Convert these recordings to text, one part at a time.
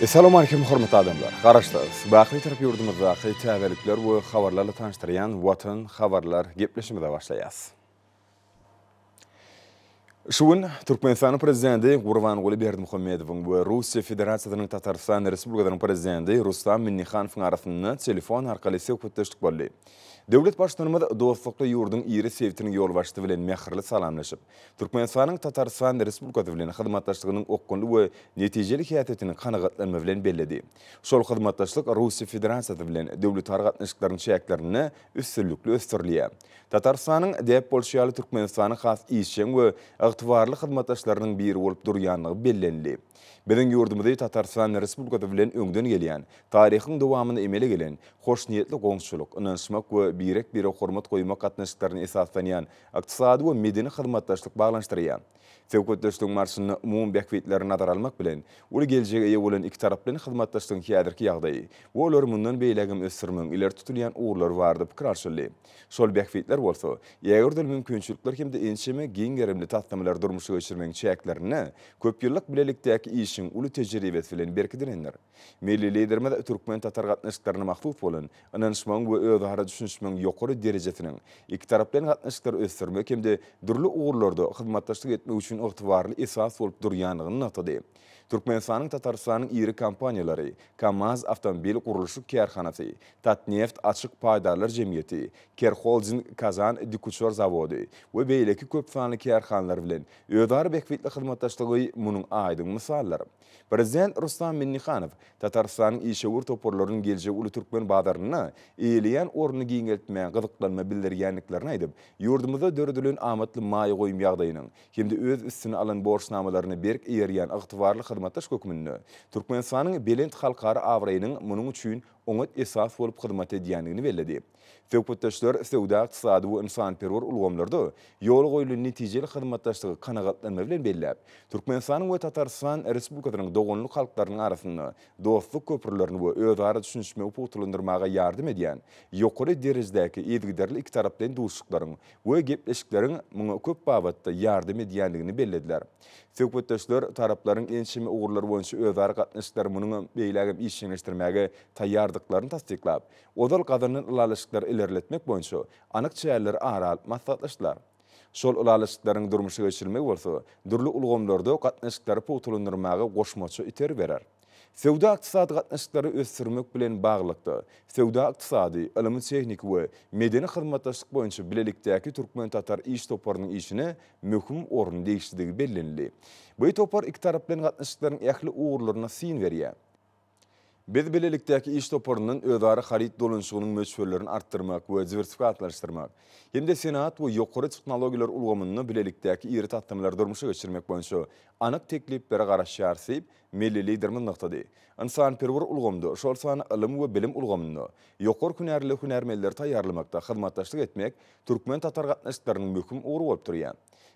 Essalawmalikim hormatly adamlar! Garaşsyz, baky Bitarap ýurdumyzdaky täzelikler we habarlarla tanyşdyrýan Watan habarlar gepleşigimize başlaýas. Şu gün Türkmenistanyň Prezidenti Gurbanguly Berdimuhamedowyň we Russiýa Federasiýasynyň Tatarystan Respublikasynyň Prezidenti Rustam Minnihanowyň arasynda telefon arkaly söhbetdeşlik boldy. Döwlet Baştutanymyz dostlukly ýurduň iri sebitiniň ýolbaşçysy bilen mähirli salamlaşyp, Türkmenistanyň Tatarystan Respublikasy bilen hyzmatdaşlygynyň okgunly we netijeli häsiýetini kanagatlanma bilen belledi. Şol hyzmatdaşlyk Russiýa Federasiýasy bilen döwletara gatnaşyklaryň çäklerinde üstünlikli ösdürilýär. Tatarystanyň, däp bolşy ýaly, Türkmenistanyň has işjeň we ygtybarly hyzmatdaşlarynyň biri bolup durýandygy bellenildi. Biziň ýurdumyzy Tatarystan Respublikasy bilen öňden gelýän, taryhyň dowamynda emele gelen hoşniýetli goňşuçylyk, ynanyşmak we birek-birege hormat goýmak gatnaşyklaryna esaslanýan ykdysady we medeni hyzmatdaşlyk baglanyşdyrýar. Söhbetdeşligiň barşynda umumy bähbitleri nazara almak bilen, uly geljege eýe bolan ikitaraplaýyn hyzmatdaşlygyň häzirki ýagdaýy we olary mundan beýlägem ösdürmegiň ileri tutulýan ugurlary barada pikir alşyldy. Şol bähbitler bolsa, ägirt uly mümkinçilikler hem-de ençeme giň gerimli taslamalary durmuşa geçirmegiň çäklerinde köpýyllyk bilelikdäki işiň uly tejribesi bilen berkidilendir. Milli Liderimiz türkmen-tatar gatnaşyklaryna mahsus bolan ynanyşmagyň we özara düşünişmegiň ýokary derejesiniň ikitaraplaýyn gatnaşyklary ösdürmek hem-de dürli ugurlarda hyzmatdaşlyk etmek üçin ygtybarly esas bolup durýandygyny nygtady. Türkmenistanyň Tatarystanyň iri kompaniýalary, KAMAZ awtomobil gurluşyk kärhanasy, Tatneft açyk paýdarlar jemgyýeti, Kerholding Kazan dikuçar zawody we beýleki köp sanly kärhanalar bilen özara bähbitli hyzmatdaşlygy munuň aýdyň mysalydyr. Prezident Rustam Minnihanow Tatarystanyň işewür toparlarynyň geljegi uly türkmen bazarynda eýeleýän ornuny giňeltmäge gyzyklanma bildirýändiklerini aýdyp, ýurdumyzda döredilen amatly maýa goýum ýagdaýynyň hem-de öz üstüne alan borçnamalaryna berk eýerýän ygtybarly hyzmatdaş hökmünde Türkmenistanyň belent halkara abraýynyň munuň üçin oňat esas bolup hyzmat edýändigini belledi. Söhbetdeşler söwda-ykdysady we ynsanperwer ulgamlarda ýola goýlan netijeli hyzmatdaşlygy kanagatlanma bilen belläp, Türkmenistanyň we Tatarystan Respublikasynyň doganlyk halklarynyň arasynda dostluk köprülerini we özara düşünişmegi pugtalandyrmaga ýardam edýän ýokary derejedäki yzygiderli ikitaraplaýyn duşuşyklaryň we gepleşikleriň muňa köp babatda ýardam edýändigini bellediler. Söhbetdeşler taraplaryň ençeme ugurlar boýunça özara gatnaşyklary munuň beýlägem işjeňleşdirmäge taýýardyklaryny tassyklap, ozal gazanylan ylalaşyklary ilerletmek boýunça anyk çäreleri ara alyp maslahatlaşdylar. Şol ylalaşyklaryň durmuşa geçirilmegi bolsa dürli ulgamlarda gatnaşyklary pugtalandyrmaga goşmaça itergi berer. Söwda-ykdysady gatnaşyklary ösdürmek bilen baglylykda, söwda-ykdysady, ylmy-tehniki we medeni hyzmatdaşlyk boýunça bilelikdäki türkmen-tatar iş toparynyň işine möhüm orun degişlidigi bellenildi. Bu topar ikitaraplaýyn gatnaşyklaryň ähli ugurlaryna syn berýär. Biz bilelikdäki iş toparyndan özara haryt dolanyşygynyň möçberlerini artdyrmak we diwersifikasiýalaşdyrmak hem-de senagat we ýokary tehnologiýalar ulgamynda bilelikdäki iri taslamalary durmuşa geçirmek boýunça anyk tekliplere garaşýarys diýip, milli Liderimiz nygtady. Ynsanperwer ulgamda, şol sanda ylym we bilim ulgamynda ýokary hünärli hünärmenleri taýýarlamakda hyzmatdaşlyk etmek türkmen-tatar gatnaşyklarynyň möhüm ugry bolup durýar.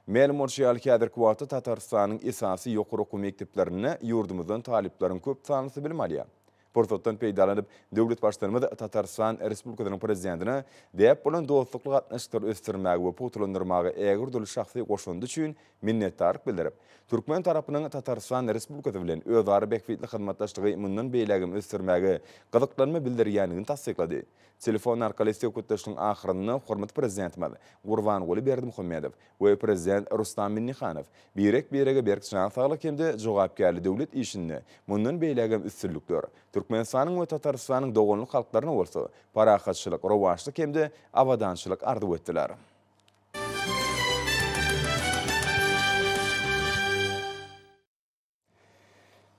Mälim bolşy ýaly, häzirki wagtda Tatarystanyň esasy ýokary okuw mekdeplerinde ýurdumyzdan talyplaryň köp sanlysy bilim alýar. Pursatdan peýdalanyp, döwlet Baştutanymyz Tatarystan Respublikasynyň Prezidentine däp bolan dostlukly gatnaşyklary ösdürmäge we pugtalandyrmaga ägirt uly şahsy goşandy üçin minnetdarlyk bildirip, türkmen tarapynyň Tatarystan Respublikasy bilen özara bähbitli hyzmatdaşlygy mundan beýlägem ösdürmäge gyzyklanma bildirýändigini tassyklady. Telefon arkaly söhbetdeşligiň ahyrynda hormatly Prezidentimiz Gurbanguly Berdimuhamedow we Prezident Rustam Minnihanow birek-birege berk jan saglyk hem-de jogapkärli döwlet işinde mundan beýlägem üstünlikler, Türkmenistanyň we Tatarystanyň doganlyk halklaryna bolsa parahatçylyk, rowaçlyk hem-de abadançylyk arzuw etdiler.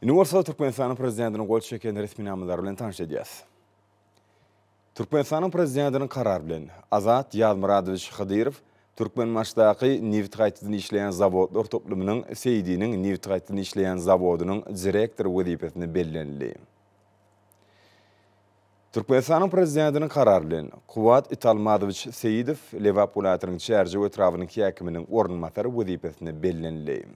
Indi bolsa Türkmenistanyň Prezidentiniň gol çeken resminamalary bilen tanyş edýäs. Türkmenistanyň Prezidentiniň Karary bilen, Azat Ýazmyradowiç Hydyrow Türkmenbaşydaky nebit gaýtadan işleýän zawodlar toplumynyň Seýdiniň nebit gaýtadan işleýän zawodynyň direktory wezipesine bellenildi. Türkmenistanyň Prezidentiniň Karary bilen, Kuwwat Italmazowiç Seýidow Lebap welaýatynyň Çärjew etrabynyň häkiminiň orunbasary wezipesine bellenildi.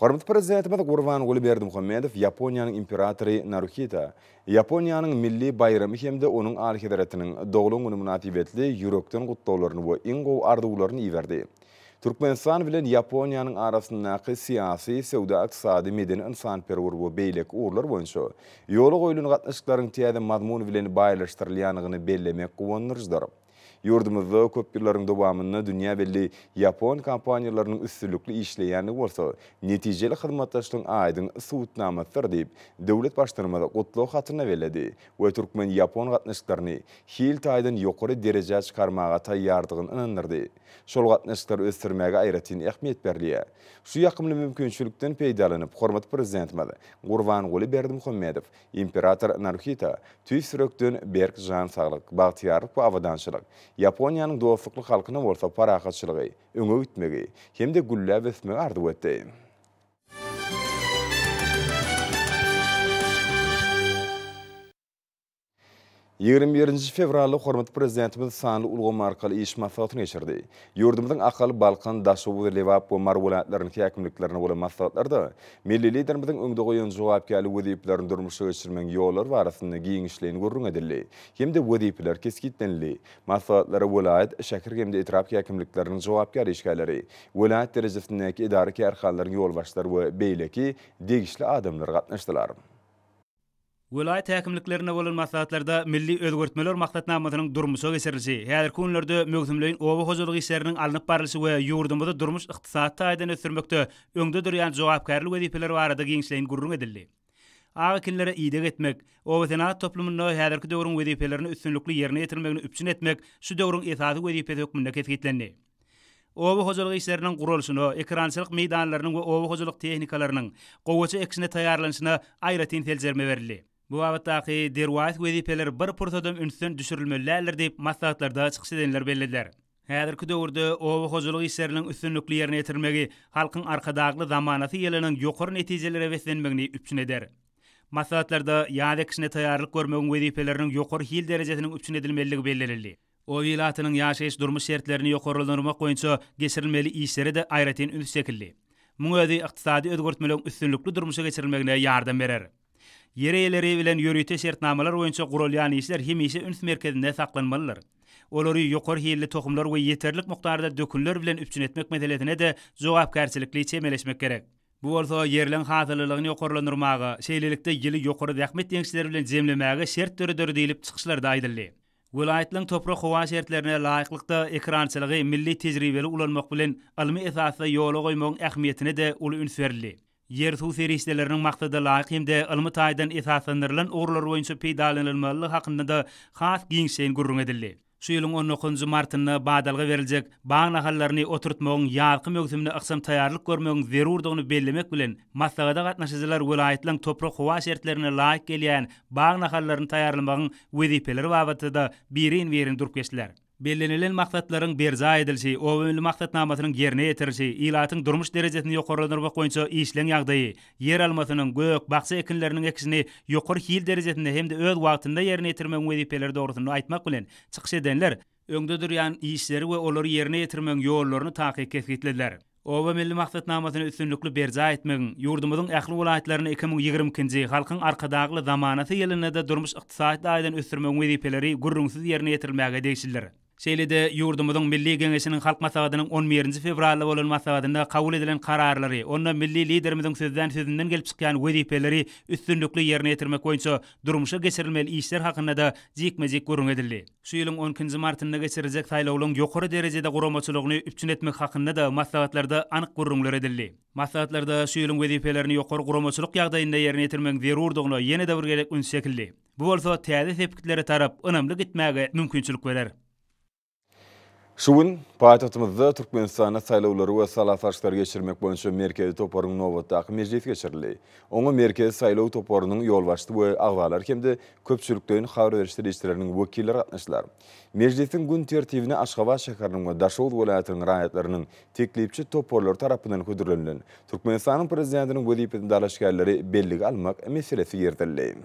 Hormatly Prezidentimiz Gurbanguly Berdimuhamedow Ýaponiýanyň Imperatory Naruhita Ýaponiýanyň milli baýramy hem-de onuň Alyhezretiniň doglan güni mynasybetli ýürekden gutlaglaryny we iň gowy arzuwlaryny iberdi. Türkmenistan bilen Ýaponiýanyň arasyndaky syýasy, söwda-ykdysady, medeni-ynsanperwer we beýleki ugurlar boýunça ýola goýlan gatnaşyklaryň täze mazmun bilen baýlaşdyrylýandygyny bellemek guwandyryjydyr. Ýurdumyzda köp ýyllaryň dowamynda dünýä belli ýapon kompaniýalarynyň üstünlikli işleýändigi bolsa netijeli hyzmatdaşlygyň aýdyň subutnamasydyr diýip, döwlet Baştutanymyz gutlag hatynda belledi we türkmen-ýapon gatnaşyklaryny hil taýdan ýokary derejä çykarmaga taýýardygyny ynandyrdy. Şol gatnaşyklary ösdürmäge aýratyn ähmiýet berilýär. Şu ýakymly mümkinçilikden peýdalanyp, hormatly Prezidentimiz Gurbanguly Berdimuhamedow Imperator Naruhito tüýs ýürekden berk jan saglyk, bagtyýarlyk we abadançylyk, Ýaponiýanyň dostlukly halkyna bolsa parahatçylygy, öňe gitmegi hem-de gülläp ösmegi arzuw etdi. 21-nji fewralda hormatly Prezidentimiz sanly ulgam arkaly iş maslahatyny geçirdi. Ýurdumyzyň Ahal, Balkan, Daşoguz, Lebap we Mary welaýatlarynyň häkimliklerinde bolan maslahatlarda milli Liderimiziň öňde goýan jogapkärli wezipelerini durmuşa geçirmegiň ýollary barasynda giňişleýin gürrüň edildi hem-de wezipeler kesgitlenildi. Maslahatlara welaýat, şäher hem-de etrap häkimlikleriniň jogapkär işgärleri, welaýat derejesindäki edara-kärhanalaryň ýolbaşçylary we beýleki degişli adamlar gatnaşdylar. Welaýat häkimliklerinde bolan maslahatlarda Milli özgertmeler maksatnamasynyň durmuşa geçirilişi, häzirki günlerde möwsümleýin oba hojalyk işleriniň alnyp barlyşy we ýurdumyzy durmuş-ykdysady taýdan ösdürmekde öňde durýan jogapkärli wezipeler barada giňişleýin gürrüň edildi. Ak ekinlere ideg etmek, obasenagat toplumynda häzirki döwrüň wezipelerini üstünlikli ýerine ýetirmegini üpjün etmek şu döwrüň esasy wezipesi hökmünde kesgitlendi. Oba hojalyk işleriniň guralyşyna, ekerançylyk meýdanlarynyň we oba hojalyk tehnikalarynyň gowaça ekişine taýýarlanyşyna aýratyn seljerme berildi. Bu babatdaky derwaýys wezipeler bir pursadam ünsden düşürilmeli däldir diýip, maslahatlarda çykyş edenler bellediler. Häzirki döwürde oba hojalyk işleriniň üstünlikli ýerine ýetirilmegi Halkyň Arkadagly zamanasy ýylynyň ýokary netijelere beslenmegini üpjün eder. Maslahatlarda ýaz ekişine taýýarlyk görmegiň wezipeleriniň ýokary hil derejesiniň üpjün edilmelidigi bellenildi. Oba ilatynyň ýaşaýyş-durmuş şertlerini ýokarlandyrmak boýunça geçirilmeli işlere-de aýratyn üns çekildi. Muň özi ykdysady özgertmeleriň üstünlikli durmuşa geçirilmegine ýardam berer. Ýer eýeleri bilen ýörite şertnamalar boýunça guralýan işler hemişe üns merkezinde saklanmalydyr. Olary ýokary hilli tohumlar we ýeterlik mukdarda dökünler bilen üpjün etmek meselesine-de jogapkärçilikli çemeleşmek gerek. Bu bolsa ýerleň hasyllylygyny ýokarlandyrmaga, şeýlelikde ýyly ýokary zähmet ýeňişleri bilen jemlemäge şert döreder diýlip çykyşlarda aýdyldy. Welaýatlaryň toprak-howa şertlerine laýyklykda ekerançylygy milli tejribeli ulanmak bilen ylmy esasda ýola goýmagyň ähmiýetine-de uly üns berildi. Ýer-suw serişdeleriniň maksada laýyk hem-de ylmy taýdan esaslandyrylan ugurlar boýunça peýdalanylmalydygy hakynda-da has giňişleýin gürrüň edildi. Şu ýylyň on dokuzynjy martynda badalga beriljek bag nahallaryny oturtmagyň ýazky möwsümine ykjam taýýarlyk görmegiň zerurdygyny bellemek bilen, maslahata gatnaşyjylar welaýatlaryň toprak-howa şertlerine laýyk gelýän bag nahallaryny taýýarlamagyň wezipeleri babatda-da birin-birin durup geçdiler. Bellenilen maksatlaryň berjaý edilişi, Oba milli maksatnamasynyň ýerine ýetirilişi, ilatyň durmuş derejesini ýokarlandyrmak boýunça işleň ýagdaýy, ýer almasynyň, gök, bakja ekinleriniň ekişini ýokary hil derejesinde hem-de öz wagtynda ýerine ýetirmegiň wezipeleri dogrusynda aýtmak bilen, çykyş edenler, öňde durýan işleri we olary ýerine ýetirmegiň ýollaryny takyk kesgitlediler. Oba milli maksatnamasyny üstünlikli berjaý etmegiň, ýurdumyzyň ähli welaýatlaryny 2022-nji Halkyň Arkadagly zamanasy ýylynda-da durmuş-ykdysady taýdan ösdürmegiň wezipeleri gürrüňsiz ýerine ýetirilmäge degişlidir. Şeýle-de ýurdumyzyň Milli Geňeşiniň Halk Maslahatynyň on birinji fewralda bolan maslahatynda kabul edilen kararlary, onda milli Liderimiziň sözlän sözünden gelip çykýan wezipeleri üstünlikli ýerine ýetirmek boýunça durmuşa geçirilmeli işler hakynda-da jikme-jik gürrüň edildi. Şu ýylyň on ikinji martynda geçiriljek saýlawlaryň ýokary derejede guramaçylygyny üpjün etmek hakynda-da maslahatlarda anyk gürrüňler edildi. Maslahatlarda şu ýylyň wezipelerini ýokary guramaçylyk ýagdaýynda ýerine ýetirmegiň zerurdygyna ýene-de bir gezek üns çekildi. Bu bolsa täze sepgitlere tarap ynamly gitmäge mümkinçilik berer. Şu gün paýtagtymyzda Türkmenistanda saýlawlary we sala salşyklary geçirmek boýunça Merkezi toparyň nobatdaky mejlisi geçirildi. Oňa Merkezi saýlaw toparynyň ýolbaşçysy we agzalary hem-de köpçülikleýin habar beriş serişdeleriniň wekilleri gatnaşdylar. Mejlisiň gün tertibine Aşgabat şäheriniň we Daşoguz welaýatynyň raýatlarynyň teklipçi toparlary tarapyndan hödürlenilen Türkmenistanyň Prezidentiniň wezipesine dalaşgärleri bellige almak meselesi girizildi.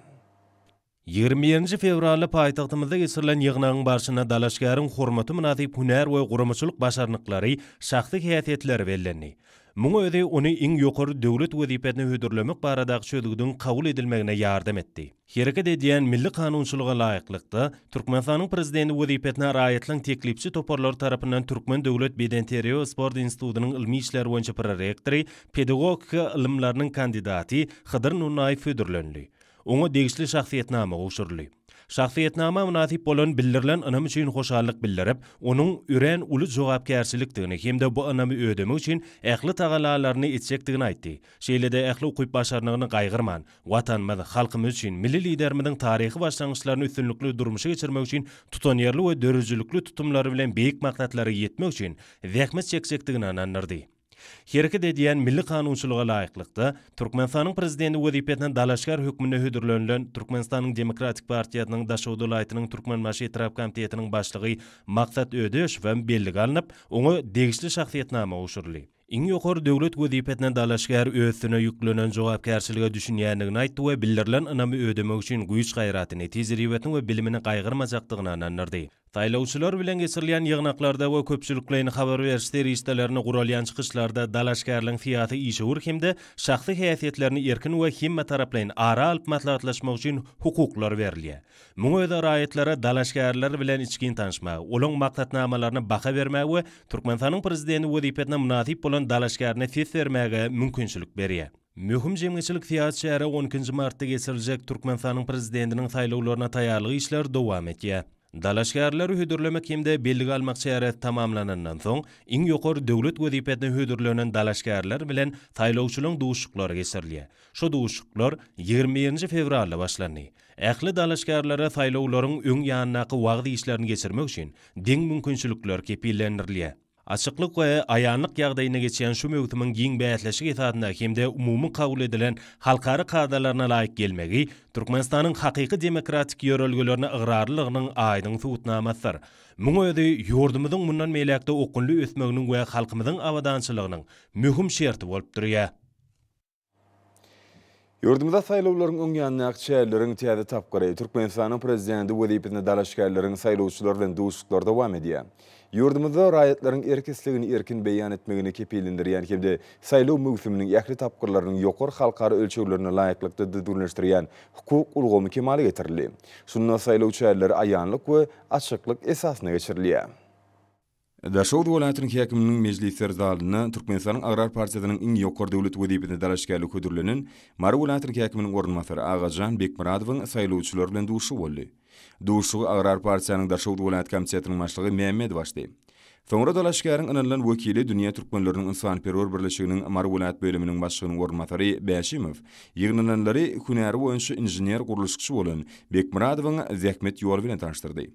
21-nji fewralda paýtagtymyzda geçirilen ýygnagyň barşynda dalaşgäriň hormata mynasyp hünär we guramaçylyk başarnyklary, şahsy häsiýetleri bellendi. Muň özi ony iň ýokary döwlet wezipesine hödürlemek baradaky çözgüdiň kabul edilmegine ýardam etdi. Hereket edýän milli kanunçylyga laýyklykda, Türkmenistanyň Prezidenti wezipesine raýatlaryň teklipçi toparlary tarapyndan Türkmen döwlet bedenterbiýe we sport institutynyň ylmy işler boýunça prorektory, pedagogika ylymlarynyň kandidaty Hydyr Nunnaýew hödürlendi. Oňa degişli şahsyýetnama gowşuryldy. Şahsyýetnama mynasyp bolan bildirilen ynam üçin hoşallyk bildirip, onuň örän uly jogapkärçilikdigini hem-de bu ynamy ödemek üçin ähli tagallalaryny etjekdigini aýtdy. Şeýle-de ähli ukyp-başarnygyny gaýgyrman, Watanymyz, halkymyz üçin, milli Liderimiziň taryhy başlangyçlaryny üstünlikli durmuşa geçirmek üçin tutanýerli we döredijilikli tutumlary bilen beýik maksatlara ýetmek üçin zähmet çekjekdigine ynandyrdy. Hereket edýän milli kanunçylyga laýyklykda, Türkmenistanyň Prezidenti wezipesine dalaşgär hökmünde hödürlenilen Türkmenistanyň Demokratik partiýasynyň Daşoguz welaýatynyň Türkmenbaşy etrap komitetiniň başlygy Maksat Ödeşowem bellige alnyp, oňa degişli şahsyýetnama gowşuryldy. Iň ýokary döwlet wezipesine dalaşgär öz üstüne ýüklenen jogapkärçilige düşünýändigini aýtdy we bildirilen ynamy ödemek üçin güýç-gaýratyny, tejribesini we bilimini gaýgyrmajakdygyna ynandyrdy. Saýlawçylar bilen geçirilýän ýygnaklarda we köpçülikleýin habar beriş serişdelerinde guralýan çykyşlarda dalaşgärleň syýasy işewür hem-de şahsy häsiýetlerini erkin we hemmetaraplaýyn ara alyp maslahatlaşmak üçin hukuklar berilýär. Muň özi raýatlara dalaşgärler bilen içgin tanyşmaga, olaň maksatnamalaryna baha bermäge we Türkmenistanyň Prezidenti wezipesine mynasyp bolan dalaşgärine ses bermäge mümkinçilik berýär. Möhüm jemgyýetçilik-syýasy çäre on ikinji martda geçiriljek Türkmenistanyň Prezidentiniň saýlawlaryna taýýarlyk işleri dowam etýär. Dalaşgärleri hödürlemek hem-de bellige almak çäresi tamamlanandan soň, iň ýokary döwlet wezipesine hödürlenen dalaşgärler bilen saýlawçylaryň duşuşyklary geçirilýär. Şu duşuşyklar 21 nji fewralda başlandy. Ähli dalaşgärlere saýlawlaryň öň ýanyndaky wagyz işlerini geçirmek üçin deň mümkinçilikler kepillendirilýär. Açyklyk we aýanlyk ýagdaýynda geçýän şu möwsümiň giň bäsleşik esasynda hem-de umumy kabul edilen halkara kadalaryna laýyk gelmegi Türkmenistanyň hakyky demokratik ýörelgelerine ygrarlylygynyň aýdyň subutnamasydyr. Muň özi ýurdumyzyň mundan beýläk-de okgunly ösmeginiň we halkymyzyň abadançylygynyň möhüm şerti bolup durýar. Ýurdumyzda saýlawlaryň öň ýanyndaky çäreleriň täze tapgyry, Türkmenistanyň Prezidenti wezipesine dalaşgärleriň saýlawçylar bilen duşuşyklary dowam edýär. Ýurdumyzda raýatlaryň erk-islegini erkin beýan etmegini kepillendirýän hem-de saýlaw möwsüminiň ähli tapgyrlarynyň ýokary halkara ölçeglerine laýyklykda düzgünleşdirýän hukuk ulgamy kemala getirildi. Şunda saýlaw çäreleri aýanlyk we açyklyk esasynda geçirilýär. Daşoguz welaýatynyň häkimliginiň mejlisler zalynda Türkmenistanyň Agrar partiýasynyň iň ýokary döwlet wezipesine dalaşgärligi hödürlenen Mary welaýatynyň häkiminiň orunbasary Agajan Bekmyradowyň saýlawçylar bilen duşuşygy boldy. Duşuşygy Agrar partiýanyň Daşoguz welaýat komitetiniň başlygy Mämmedow açdy. Soňra dalaşgäriň ynanylan wekili Dünýä türkmenleriniň ynsanperwer birleşiginiň Mary welaýat bölüminiň başlygynyň orunbasary Bäşimow ýygnananlary hünäri boýunça inžener-gurluşykçy bolan Bekmyradowyň zähmet ýoly bilen tanyşdyrdy.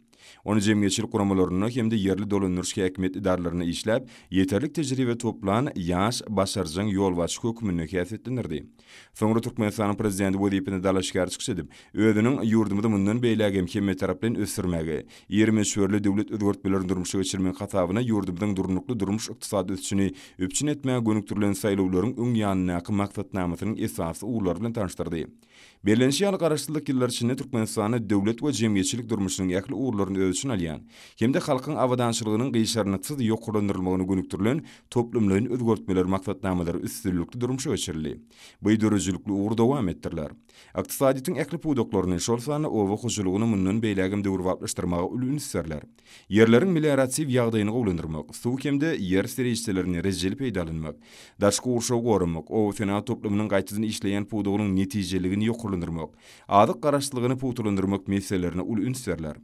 Ony jemgyýetçilik guramalarynda hem-de ýerli dolandyryş häkimiýet edaralarynda işläp, ýeterlik tejribe toplan ýaş, başarjaň ýolbaşçy hökmünde häsiýetlendirdi. Soňra Türkmenistanyň Prezidenti wezipesine dalaşgär çykyş edip, özüniň ýurdumyzy mundan beýläk hem hemmetaraplaýyn ösdürmäge, iri möçberli döwlet özgertmelerini durmuşa geçirmek hasabyna ýurdumyzyň durnukly durmuş-ykdysady ösüşini üpjün etmäge gönükdirilen saýlawlaryň öň ýanyndaky maksatnamasynyň esasy ugurlary bilen tanyşdyrdy. Bellenişi ýaly, Garaşsyzlyk ýyllary içinde Türkmenistanda döwlet we jemgyýetçilik durmuşynyň ähli ugurlaryny öz içine alýan hem-de halkyň abadançylygynyň gyşarnyksyz ýokarlandyrylmagyna gönükdirilen toplumlaýyn özgertmeler maksatnamalary üstünlikli durmuşa geçirildi. Bu döredijilikli ugur dowam etdiriler. Ykdysadyýetiň ähli pudaklaryny, şol sanda oba hojalygyny mundan beýlägem döwrebaplaşdyrmaga uly üns berler. Ýerleriň melioratiw ýagdaýyny gowulandyrmak, suw hem-de ýer serişdelerini rejeli peýdalanmak, daşky gurşawy goramak, oba-senagat toplumynyň gaýtadan işleýän pudagynyň netijeligini ýokarlandyrmak, azyk garaşsyzlygyny pugtalandyrmak meselelerine uly üns berler.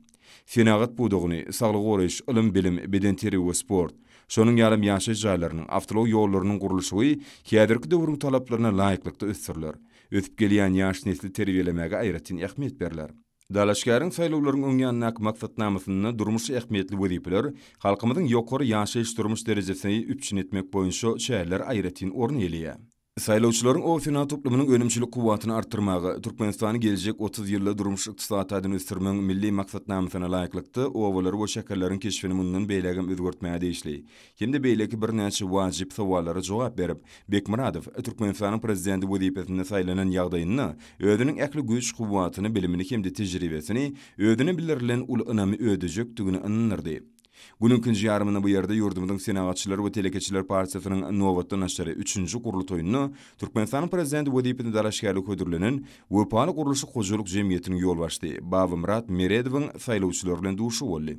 Senagat pudagyny, saglygy goraýyş, ylym-bilim, bedenterbiýe we sport, şonuň ýalam ýaşaýyş jaýlarynyň, awtoulag ýollarynyň gurluşygy häzirki döwrüň talaplaryna laýyklykda ösdüriler. Ösüp gelýän ýaş nesli terbiýelemäge aýratyn ähmiýet berler. Dalaşgäriň saýlawlaryň öň ýanyndaky maksatnamasynda durmuş ähmiýetli wezipeler, halkymyzyň ýokary ýaşaýyş-durmuş derejesini üpjün etmek boýunça çäreler aýratyn orun eýeleýär. Saýlawçylaryň oba-senagat toplumynyň önümçilik kuwwatyny artdyrmaga, Türkmenistany geljek 30 ýylda durmuş-ykdysady taýdan ösdürmegiň Milli maksatnamasyna laýyklykda obalary we şäherleriň keşbini mundan beýlägem özgertmäge degişli hem-de beýleki birnäçe wajyp sowallara jogap berip, Bekmyradow Türkmenistanyň Prezidenti wezipesinde saýlanan ýagdaýynda özüniň ähli güýç-kuwwatyny, bilimini hem-de tejribesini özüne bildirilen uly ynamy ödejekdigini ynandyrdy. Günüň ikinji ýarymynda bu ýerde ýurdumyzyň Senagatçylar we telekeçiler partiýasynyň nobatdan daşary üçünji gurultaýynda Türkmenistanyň Prezidenti wezipesine dalaşgärlige hödürlenen Wepaly gurluşyk hojalyk jemgyýetiniň ýolbaşçysy Babamyrat Meredowyň saýlawçylar bilen duşuşygy boldy.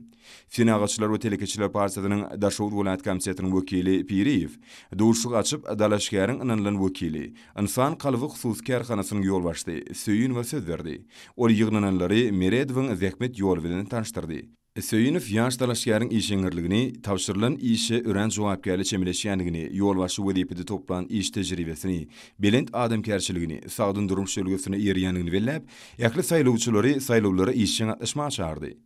Senagatçylar we telekeçiler partiýasynyň Daşoguz welaýat komitetiniň wekili Piriýew duşuşygy açyp, dalaşgäriň ynanylan wekili, Ynsan kalby hususy kärhanasynyň ýolbaşçysy Söýünowa söz berdi. Ol ýygnananlary Meredowyň zähmet ýoly bilen tanyşdyrdy. Söýünow ýaş dalaşgäriň işeňňirligini, tabşyrylan işe örän jogapkärli çemeleşýändigini, ýolbaşçy wezipede toplan iş tejribesini, belent adamkärçiligini, sagdyn durmuş ýörelgesine eýerýändigini belläp, ähli saýlawçylary saýlawlara işjeň gatnaşmaga çagyrdy.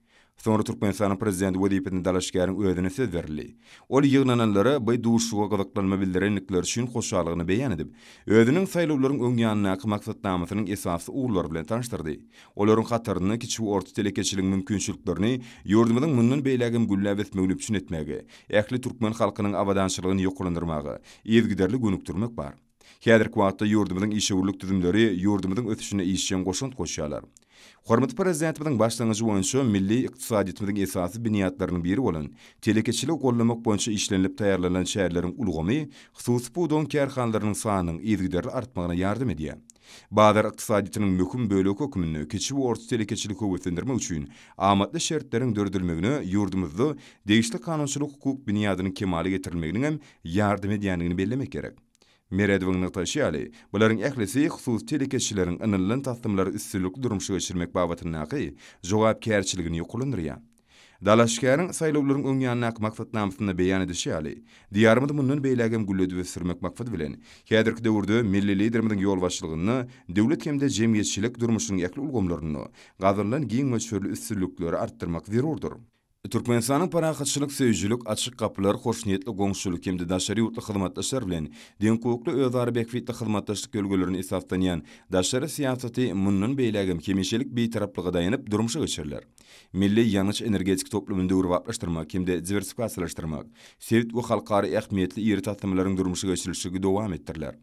Soňra Türkmenistanyň Prezidenti wezipesine dalaşgäriň özüne söz berildi. Ol ýygnananlara by duşuşyga gyzyklanma bildirendikleri üçin hoşallygyny beýan edip, özüniň saýlawlaryň öň ýanyndaky maksatnamasynyň esasy ugurlary bilen tanyşdyrdy. Olaryň hatarynda kiçi we orta telekeçiligiň mümkinçiliklerini ýurdumyzyň mundan beýlägem gülläp ösmegini üpjün etmäge, ähli türkmen halkynyň abadançylygyny ýokarlandyrmaga yzygiderli gönükdirmek bar. Häzirki wagtda ýurdumyzyň işewürlik düzümleri ýurdumyzyň ösüşine işjeň goşant goşýarlar. Hormatly Prezidentimiziň başlangyjy boýunça milli ykdysadyýetimiziň esasy binýatlarynyň biri bolan telekeçiligi goldamak boýunça işlenilip taýýarlanylan çäreleriň ulgamy hususy pudagyň kärhanalarynyň sanynyň yzygiderli artmagyna ýardam edýär. Bazar ykdysadyýetiniň möhüm bölegi hökmünde kiçi we orta telekeçiligi höweslendirmek üçin amatly şertleriň döredilmegine ýurdumyzda degişli kanunçylyk-hukuk binýadynyň kemala getirilmeginiň hem ýardam edýändigini bellemek gerek. Meredowyň nygtaýşy ýaly, bularyň ählisi hususy telekeçileriň ynanylan taslamalary üstünlikli durmuşa geçirmek babatyndaky jogapkärçiligini ýokarlandyrýar. Dalaşgäriň saýlawlaryň öň ýanyndaky maksatnamasynda beýan edişi ýaly, Diýarymyzy mundan beýläk hem gülledip ösdürmek maksady bilen, häzirki döwürde milli Liderimiziň ýolbaşçylygynda döwlet hem-de jemgyýetçilik durmuşynyň ähli ulgamlarynda gazanylan giň möçberli üstünlikleri artdyrmak zerurdyr. Türkmenistanyň parahatçylyk söýüjilik, açyk gapylar, hoşniýetli goňşuçylyk hem-de daşary ýurtly hyzmatdaşlar bilen deňhukukly özara bähbitli hyzmatdaşlyk ýörelgelerine esaslanýan daşary syýasaty mundan beýlägem hemişelik Bitaraplyga daýanyp durmuşa geçiriler. Milli ýangyç-energetika toplumyny döwrebaplaşdyrmak hem-de diwersifikasiýalaşdyrmak, sebit we halkara ähmiýetli iri taslamalaryň durmuşa geçirilişi dowam etdiriler.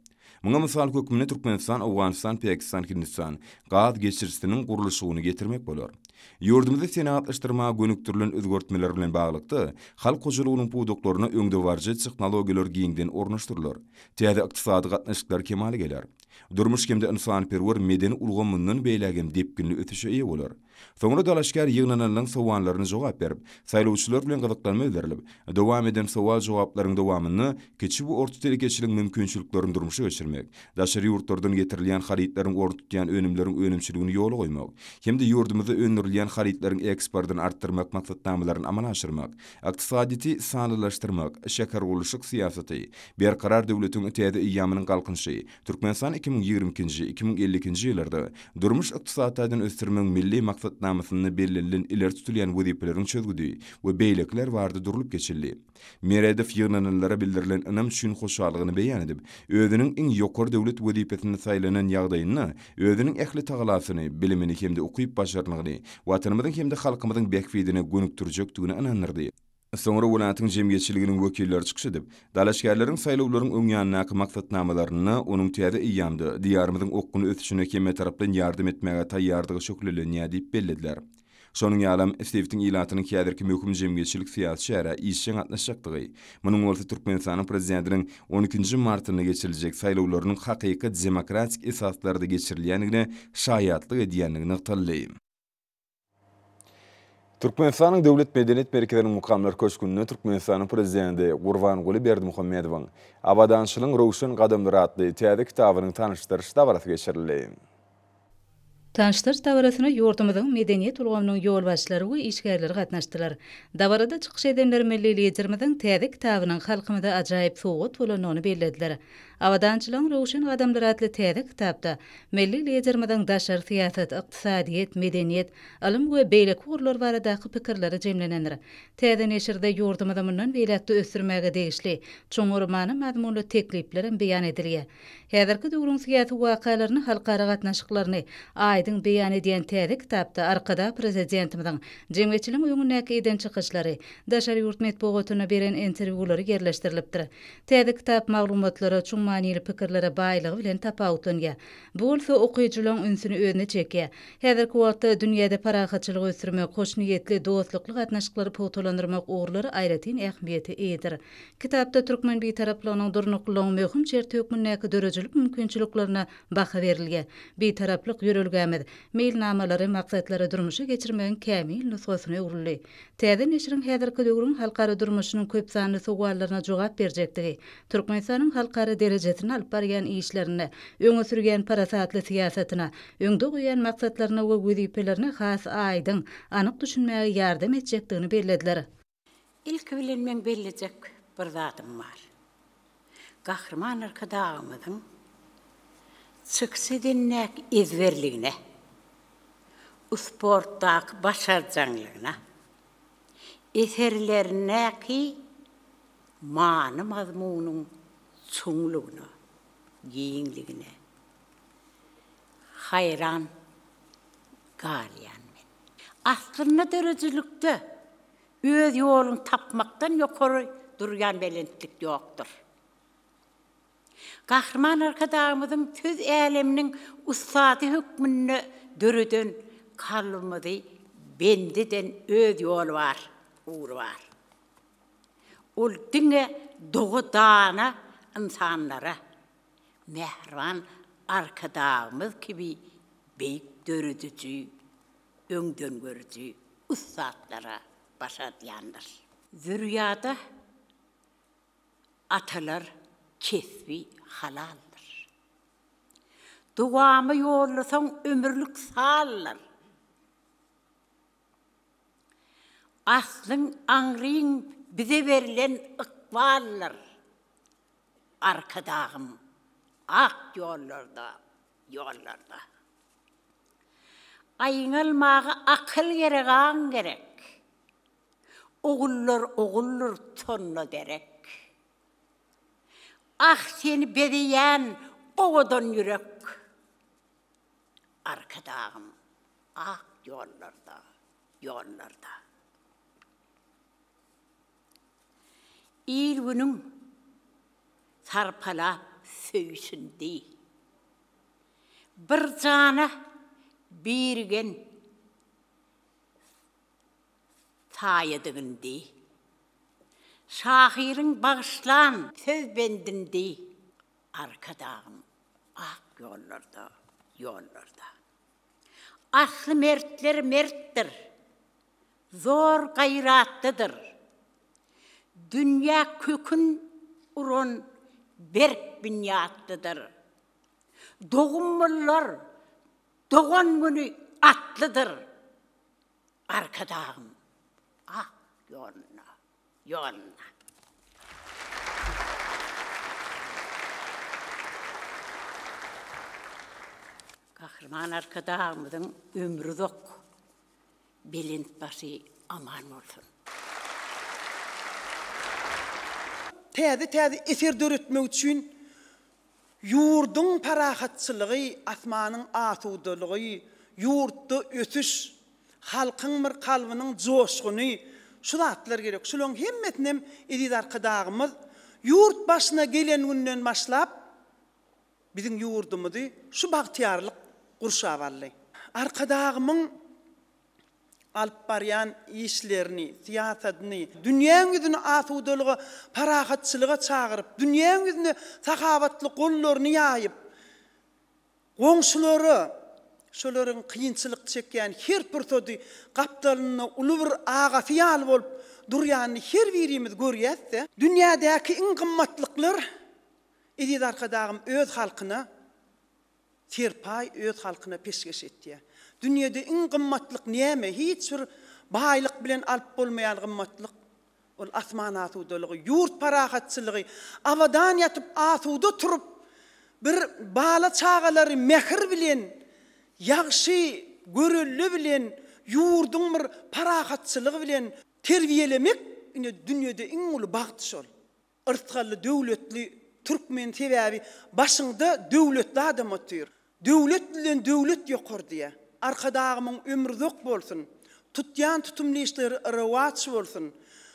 Muňa mysal hökmünde Türkmenistan, Owganystan, Pakistan, Hindistan gaz geçirijisiniň gurluşygyny getirmek bolar. Ýurdumyzy senagatlaşdyrmaga gönükdirilen özgertmeler bilen baglylykda, halk hojalygynyň pudaklaryna öňdebaryjy tehnologiýalar giňden ornaşdyrylar. Täze ykdysady gatnaşyklar kemala geler. Durmuş hem-de ynsanperwer medeni ulgam mundan beýläk hem depginli ösüşe eýe bolar. Soňra dalaşgär ýygnananlaryň sowallaryna jogap berip, saýlawçylar bilen gyzyklanma bildirilip, dowam eden sowal-jogaplaryň dowamynda kiçi we orta telekeçiligiň mümkinçiliklerini durmuşa geçirmek, daşary ýurtlardan getirilýän harytlaryň orun tutýan önümleriň önümçiligini ýola goýmak hem-de ýurdumyzda öndürilýän harytlaryň eksportyny artdyrmak maksatnamalaryny amala aşyrmak, ykdysadyýeti sanlylaşdyrmak, şähergurluşyk syýasaty, Berkarar döwletiň täze eýýamynyň Galkynyşy, Türkmenistan 2022-nji, 2052-nji ýyllarda durmuş-ykdysady taýdan ösdürmegiň Milli maksatnamasynda bellenilen ileri tutulýan wezipeleriň çözgüdi we beýlekiler barada durlup geçildi. Meredow ýygnananlara bildirilen ynam üçin hoşallygyny beýan edip, özüniň iň ýokary döwlet wezipesine saýlanan ýagdaýynda özüniň ähli tagalasyny, bilimini hem-de ukyp-başarnygyny Watanymyzyň hem-de halkymyzyň bähbidine gönükdirjekdigine ynandyrdy. Soňra welaýatyň jemgyýetçiliginiň wekilleri çykyş edip, dalaşgärleriň saýlawlaryň öň ýanyndaky maksatnamalarynda onuň täze eýýamda Diýarymyzyň okgunly ösüşine hemmetaraplaýyn ýardam etmäge taýýardygy şöhlelenýär diýip bellediler. Şonuň ýalam, sebitiň ilatynyň häzirki möhüm jemgyýetçilik-syýasy çärä işjeň gatnaşjakdygy, munuň bolsa Türkmenistanyň Prezidentiniň on ikinji martynda geçiriljek saýlawlarynyň hakyky demokratik esaslarda geçirilýändigine şaýatlyk edýändigi nygtaldy. Türkmenistanyň Döwlet medeniýet merkeziniň Mukamlar köşgünde Türkmenistanyň Prezidenti Gurbanguly Berdimuhamedowyň Abadançylygyň röwşen gadamlary atly täze kitabynyň tanyşdyryş dabarasy geçirildi. Tanyşdyryş dabarasyna ýurdumyzyň medeniýet ulgamynyň ýolbaşçylary we işgärleri gatnaşdylar. Dabarada çykyş edenler milli Liderimiziň täze kitabynyň halkymyza ajaýyp sowgat bolandygyny bellediler. Abadançylygyň röwşen gadamlary atly täze kitapda milli Liderimiziň daşary syýasat, ykdysadyýet, medeniýet, ylym we beýleki ugurlar baradaky pikirleri jemlenendir. Täze neşirde ýurdumyzy mundan beýläk-de ösdürmäge degişli çuňňur many-mazmunly tekliplerem beýan edilýär. Häzirki döwrüň syýasy wakalaryny, halkara gatnaşyklaryny aýdyň. aýdyň beýan edýän täze kitapda Arkadag Prezidentimiziň jemgyýetçiligiň öňündäki eden çykyşlary, daşary ýurt metbugatyna beren interwýulary ýerleşdirilipdir. Täze kitap maglumatlara, çuň manyly pikirlere baýlygy bilen tapawutlanýar. Bu bolsa okyjylaryň ünsüni özüne çekýär. Häzirki wagtda dünýäde parahatçylygy ösdürmek, hoşniýetli, dostlukly gatnaşyklary pugtalandyrmak ugurlary aýratyn ähmiýete eýedir. Kitapda türkmen Bitaraplygynyň durnuklylygyň möhüm şerti hökmündäki döredijilik mümkinçiliklerine baha berilýär. Bitaraplyk ýörelgämiz, meýilnamalary, maksatlary durmuşa geçirmegiň kämil nusgasyna öwrüldi. Täze neşiriň häzirki döwrüň halkara durmuşynyň köpsanly sowallaryna jogap berjekdigi, Türkmenistanyň halkara derejesinde alyp barýan işlerinde öňe sürýän parasatly syýasatyna, öňde goýýan maksatlaryna we wezipelerine has aýdyň, anyk düşünmäge ýardam etjekdigini bellediler. Ilki bilen meň bellejek bir zadym bar. Gahryman Arkadagymyzyň çykyş edendäki ezberligine, sportdaky başarjaňlygyna, eserlerindäki many-mazmunyň çuňlugyna, giňligine haýran galýan men. Aslynda döredijilikde öz ýoluny tapmakdan ýokary durýan belentlik ýokdur. Gahryman Arkadagymyzyň söz äleminiň ussady hökmünde döreden kalbymyzy bendi eden öz ýoly bar, ugry bar. Ol diňe doga dana ynsanlara, mähriban Arkadagymyz kibi beýik dörediji, öňdengörüji ussatlara başardýandyr. Zürýada atalar kesbi halaldyr. Dowamy ýollasaň ömürlik saldyr. Aslyň aňryň bize berlen ykbaldyr. Arkadagym ak ýollarda, ýollarda. Aýňalmaga akyl gerek, aň gerek. Ogullar oguldyr tonna derek. Ah seni bezeýän owadan ýürek. Arkadagym ak ýollarda, ýollarda. Il-günüň sarpalap söýşündi. Bir jana birigen saýadygyndy. Şahyryň bagyşlan söz bendindi. Arkadagym ak ýollarda, ýollarda. Asly mertler mertdir, zor gaýratlydyr. Dünýä kökün uran berk binýatlydyr. Dogumlylar dogan güni atlydyr. Arkadagym ak ýolunda, ýolunda. Gahryman Arkadagymyzyň ömri uzak, belent başy aman bolsun! Täze-täze eser döretmek üçin Ýurduň parahatçylygy, asmanyň asudalygy, ýurtda ösüş, halkyň bir kalbynyň joşguny, şu zatlar gerek. Şularyň hemmesinem eziz Arkadagymyz ýurt başyna gelen günden başlap biziň ýurdumyzy şu bagtyýarlyk gurşap aldy. Arkadagymyň alyp barýan işlerini, syýasatyny, dünýäň ýüzüni asudalyga, parahatçylyga çagyryp, dünýäň ýüzüne sahawatly gollaryny ýaýyp, goňşulara, şolaryň kynçylyk çekýän her pursady gapdalynda uly bir agasy ýaly bolup durýanyny her birimiz görýäs-de. Dünýädäki iň gymmatlyklar eziz Arkadagym öz halkyna serpaý öz halkyna peşgeş etýär. Dünýede iň gymmatlyk näme? Hiç bir baýlyk bilen alyp bolmaýan gymmatlyk, ol asman asudalygy, ýurt parahatçylygy, abadan ýatyp, asuda turup, bir bala-çagalary mähir bilen, ýagşy görelde bilen, ýurduň bir parahatçylygy bilen terbiýelemek, ine, dünýede iň uly bagt şol. Yrsgally döwletli türkmen sebäbi başyňda döwletli adam otyr. Döwlet bilen döwlet ýokar diýýär. Arkadagymyň ömri uzak bolsun, tutýan tutumly işleri rowaç bolsun.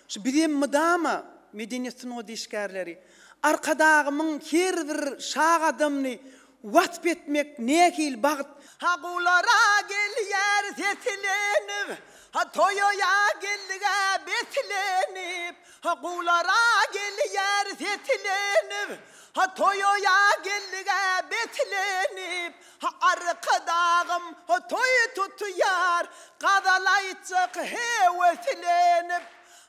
Şu bizem mydama, medeniýet sungat işgärleri, Arkadagymyň her bir şa gadamyny wasp etmek nähili bagt. Ha gulara gelýär seslenip, ha toýa geldige beslenip, ha gulara gelýär seslenip, Ha toýa geldige beslenip, ha Arkadagym ha toý tutýar, gazal aýtjak höweslenip.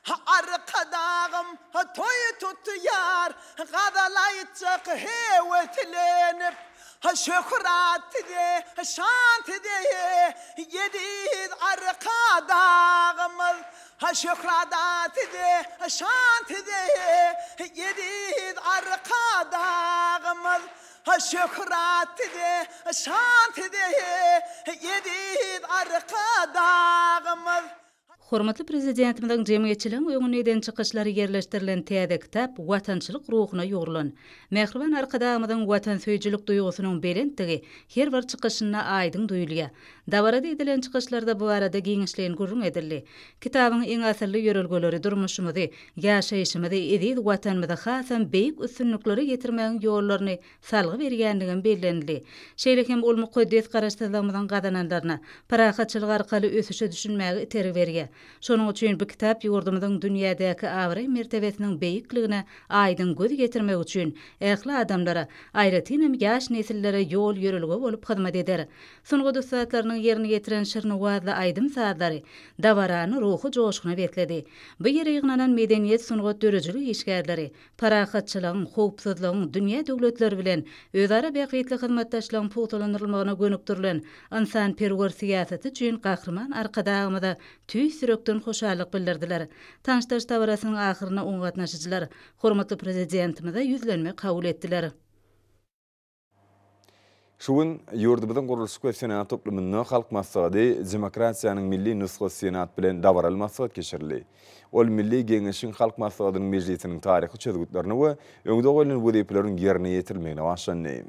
Ha Arkadagym ha toý tutýar, gazal aýtjak höweslenip. Ha şöhrat size, şan size, eziz Arkadagymyz. Ha şöhrada size, şan size, eziz Arkadagymyz. Ha şöhrat size, şan size, eziz Arkadagymyz. Hormatly Prezidentimiziň jemgyýetçiligiň öňünde eden çykyşlary ýerleşdirilen täze kitap watançylyk ruhuna ýugrulan. Mähriban Arkadagymyzyň watansöýüjilik duýgusynyň belentdigi her bir çykyşynda aýdyň duýulýar. Dabarada edilen çykyşlarda bu barada giňişleýin gürrüň edildi. Kitabyň iň asylly ýörelgeleri durmuşymyzy, ýaşaýşymyzy, eziz Watanymyzy hasam beýik üstünliklere ýetirmegiň ýollaryny salgy berýändigem bellenildi. Şeýle hem ol mukaddes Garaşsyzlygymyzyň gazananlaryna, parahatçylyk arkaly ösüşe düşünmäge itergi berýär. Şonuň üçin bu kitap ýurdumyzyň dünýädäki abraý-mertebesiniň beýikligine aýdyň göz ýetirmek üçin ähli adamlara, aýratynam ýaş nesillere ýol-ýörelge bolup hyzmat eder. Sungat ussatlarynyň ýerine ýetiren şirin-owazly aýdym-sazlary dabarany ruhy joşguna besledi. Bu ýere ýygnanan medeniýet, sungat, döredijilik işgärleri parahatçylygyň, howpsuzlygyň, dünýä döwletleri bilen özara bähbitli hyzmatdaşlygyň pugtalandyrylmagyna gönükdirilen ynsanperwer syýasaty üçin Gahryman Arkadagymyza tüýs ýürekden hoşallyk bildirdiler. Tanyşdyryş dabarasynyň ahyrynda oňa gatnaşyjylar hormatly Prezidentimize ýüzlenme kabul etdiler. Şu gün ýurdumyzyň gurluşyk we senagat toplumynda Halk Maslahaty demokratiýanyň milli nusgasy diýen at bilen dabaraly maslahat geçirildi. Ol Milli Geňeşiň Halk Maslahatynyň mejlisiniň taryhy çözgütlerine we öňde goýlan wezipeleriň ýerine ýetirilmegine bagyşlandy.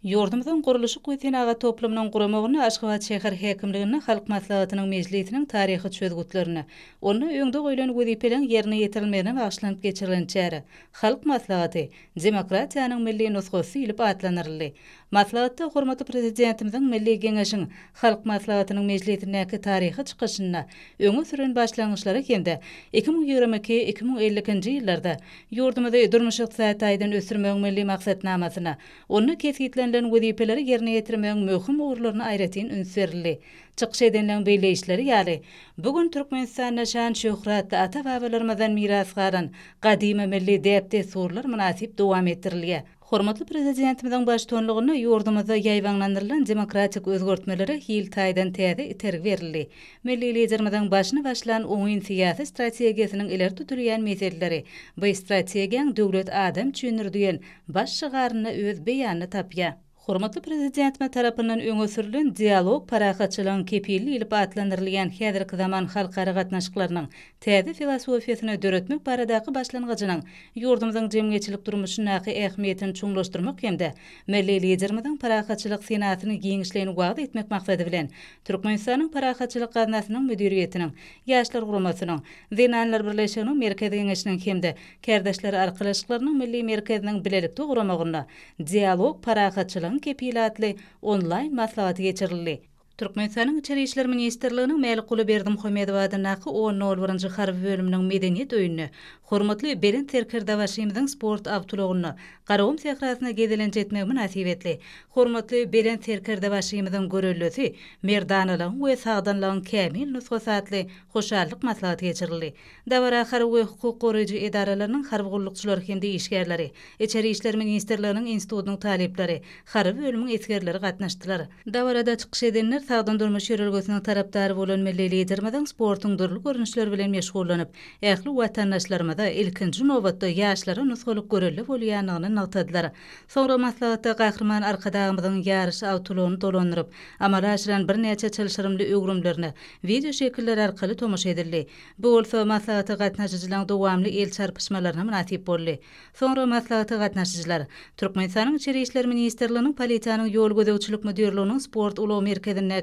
Ýurdumyzyň gurluşyk we senagat toplumynyň guramagynda Aşgabat şäher häkimliginde Halk Maslahatynyň mejlisiniň taryhy çözgütlerine, onda öňde goýlan wezipeleriň ýerine ýetirilmegine bagyşlanyp geçirilen çäre Halk Maslahaty, demokratiýanyň milli nusgasy diýlip atlandyryldy. Maslahatda hormatly Prezidentimiziň Milli Geňeşiň Halk Maslahatynyň mejlisindäki taryhy çykyşynda öňe süren başlangyçlary hem-de 2022, 2052-nji ýyllarda ýurdumyzy durmuş-ykdysady taýdan ösdürmegiň milli maksatnamasyna, onda kesgitlenilen wezipeleri ýerine ýetirmegiň möhüm ugurlaryna aýratyn üns berildi. Çykyş edenleň belleýişleri ýaly, bu gün Türkmenistanda şan-şöhratly ata-babalarymyzdan miras galan gadymy milli däp-dessurlar mynasyp dowam etdirilýär. Hormatly Prezidentimiziň baştutanlygynda ýurdumyzda ýaýbaňlandyrylan demokratik özgertmelere hil taýdan täze itergi berildi. Milli Liderimiziň başyny başlan oňyn syýasy strategiýasynyň ileri tutulýan meseleleri bu strategiýaň Döwlet adam üçindir diýen baş şygarynda öz beýanyny tapýar. Hormatly Prezidentimiz tarapyndan öňe sürlen Dialog parahatçylygyň kepili diýlip atlandyrylýan häzirki zaman halkara gatnaşyklarynyň täze filosofiýasyny döretmek baradaky başlangyjynyň ýurdumyzyň jemgyýetçilik durmuşyndaky ähmiýetini çuňlaşdyrmak hem-de milli Liderimiziň parahatçylyk senasyny giňişleýin wagyz etmek maksady bilen, Türkmenistanyň Parahatçylyk gaznasynyň müdiriýetiniň, Ýaşlar guramasynyň, Zenanlar birleşiginiň Merkezi Geňeşiniň hem-de Kärdeşler arkalaşyklarynyň Milli merkeziniň bilelikde guramagynda Dialog parahatçylygyň kepili atly onlaýn maslahaty geçirildi. Türkmenistanyň Içeri işler ministrliginiň Mälikguly Berdimuhamedow adyndaky on nol birinji harby bölüminiň Medeniýet öýünde hormatly Belent Serkerdebaşymyzyň sport awtoulagynda Garagum sährasyna gezelenç etmegi mynasybetli hormatly Belent Serkerdebaşymyzyň göreldesi Merdanalygyň we sagdynlygyň kämil nusgasy atly hoşallyk maslahaty geçirildi. Dabara harby we hukuk goraýjy edaralarynyň harby gullukçylary hem-de işgärleri, Içeri işler ministrliginiň institutynyň talyplary, harby bölümiň esgerleri gatnaşdylar. Dabarada çykyş edenler. Sagdyn durmuş ýörelgesiniň tarapdary bolan milli Liderimiziň sportuň dürli görnüşleri bilen meşgullanyp, ähli watandaşlarymyza, ilkinji nobatda, ýaşlara nusgalyk görelde bolýandygyny nygtadylar. Soňra maslahatda Gahryman Arkadagymyzyň ýaryş awtoulagyny dolandyryp, amala aşyran birnäçe çylşyrymly öwrümlerine wideoşekiller arkaly tomaşa edildi. Bu bolsa maslahata gatnaşyjylaryň dowamly el çarpyşmalaryna mynasyp boldy. Soňra maslahata gatnaşyjylar Türkmenistanyň Içeri işler ministrliginiň Polisiýanyň ýol gözegçilik müdirliginiň sport ulag merkezindäki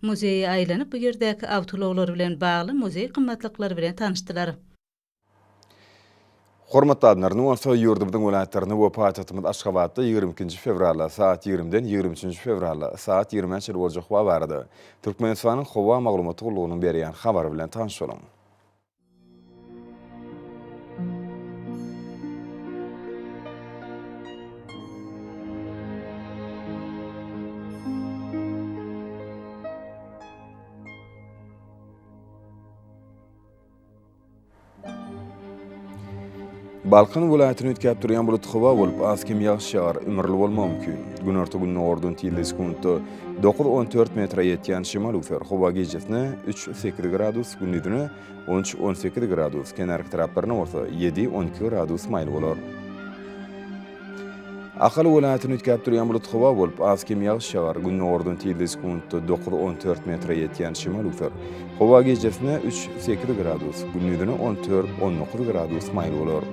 muzeýe aýlanyp, bu ýerdäki awtoulaglar bilen bagly muzeý gymmatlyklary bilen tanyşdylar. Hormatly adamlar, indi bolsa ýurdumyzyň welaýatlarynda we paýtagtymyz Aşgabatda 22-nji fewralda sagat 20-den 23-nji fewralda sagat 20-ä çenli boljak howa barada Türkmenistanyň Howa maglumat gullugynyň berýän habary bilen tanyş boluň. Balkan welaýatyny üýtgäp durýan bulut howa bolup, az-kem ýagyş ýagar, ümürli bolmagy mümkin. Günorta-gündogardan tizligi sekuntda 9-14 metre ýetýän şemal öwser. Howa gijesine 3-8 gradus, gündizine 13-18 gradus, kenarki taraplarynda bolsa 7-12 gradus maýyl bolar. Ahal welaýatyny üýtgäp durýan bulut howa bolup, az-kem ýagyş ýagar. Gündogardan tizligi sekuntda 9-14 metre ýetýän şemal öwser. Howa gijesine 3-8 gradus, gündizine 14-19 gradus maýyl bolar.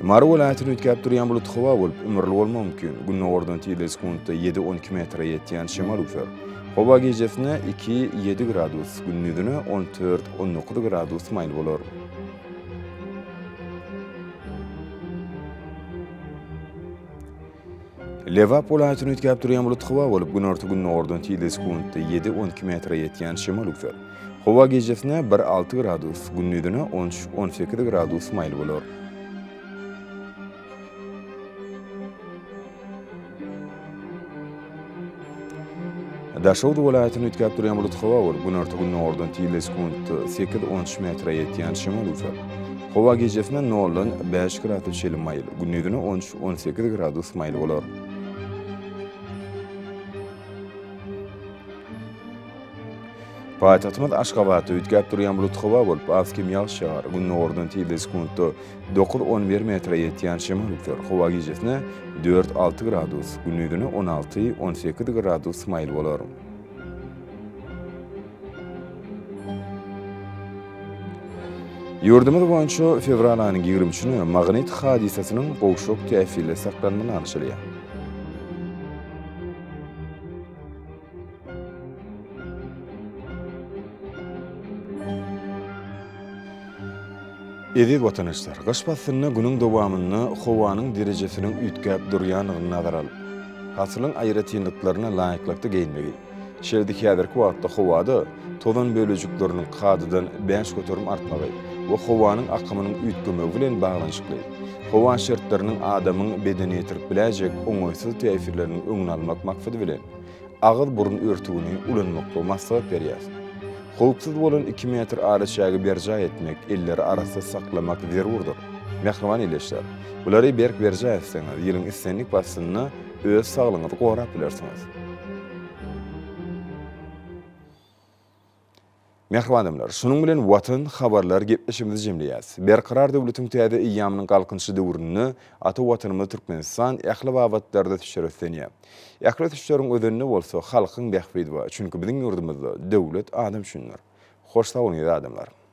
Mary welaýatyny üýtgäp durýan bulut howa bolup, ümürli bolmagy mümkin. Gündogardan tizligi sekuntda 7-12 metre ýetýän şemal öwser. Howa gijesine 2-7 gradus, gündizine 14-19 gradus maýyl bolar. Lebap welaýatyny üýtgäp durýan bulut howa bolup, günorta-gündogardan tizligi sekuntda 7-12 metre ýetýän şemal öwser. Howa gijesine 1-6 gradus, gündizine 13-18 gradus maýyl bolar. Daşoguz welaýatyny üýtgäp durýan bulut howa bolup, günorta-gündogardan tizligi sekuntda 8-13 metre ýetýän şemal öwser. Howa gijesine noldan 5 gradus çenli maýyl, gündizine 13-18 gradus maýyl bolar. Paýtagtymyz Aşgabatda üýtgäp durýan bulut howa bolup, az-kem ýagyş ýagar. Gündogardan tizligi sekuntda 9-11 metre ýetýän şemal öwser. Howa gijesine 4-6 gradus, gündizine 16-18 gradus maýyl bolar. Ýurdumyz boýunça fewral aýynyň 23-ne magnit hadysasynyň gowşak täsirli saklanmagyna garaşylýar. Eziz watandaşlar, gyş paslynda günüň dowamynda howanyň derejesiniň üýtgäp durýandygyny nazara alyp, pasylyň aýratynlyklaryna laýyklykda geýinmegi, şeýle-de häzirki wagtda howada tozan bölejikleriniň kadadan 5% artmagy we howanyň akymynyň üýtgemegi bilen baglanyşykly howa şertleriniň adamyň bedenine ýetirip biläýjek oňaýsyz täsirleriniň öňüni almak maksady bilen, agyz-burun örtügini ulanmaklygy maslahat berýäris. Howpsuz bolan iki metr araçägi berjaý etmek, elleri arassa saklamak zerurdyr. Mähriban ildeşler, bulary berk berjaý etseňiz, ýylyň islendik paslynda öz saglygyňyzy gorap bilersiňiz. Mähriban adamlar, şunuň bilen Watan habarlar gepleşigimizi jemleýäris. Berkarar döwletiň täze eýýamynyň Galkynyşy döwründe ata Watanymyz Türkmenistan ähli babatlarda ösüşlere öslenýär. Ähli ösüşleriň özeninde bolsa halkyň bähbidi bar. Çünki biziň ýurdumyzda döwlet adam üçindir. Hoş sag boluň eziz adamlar!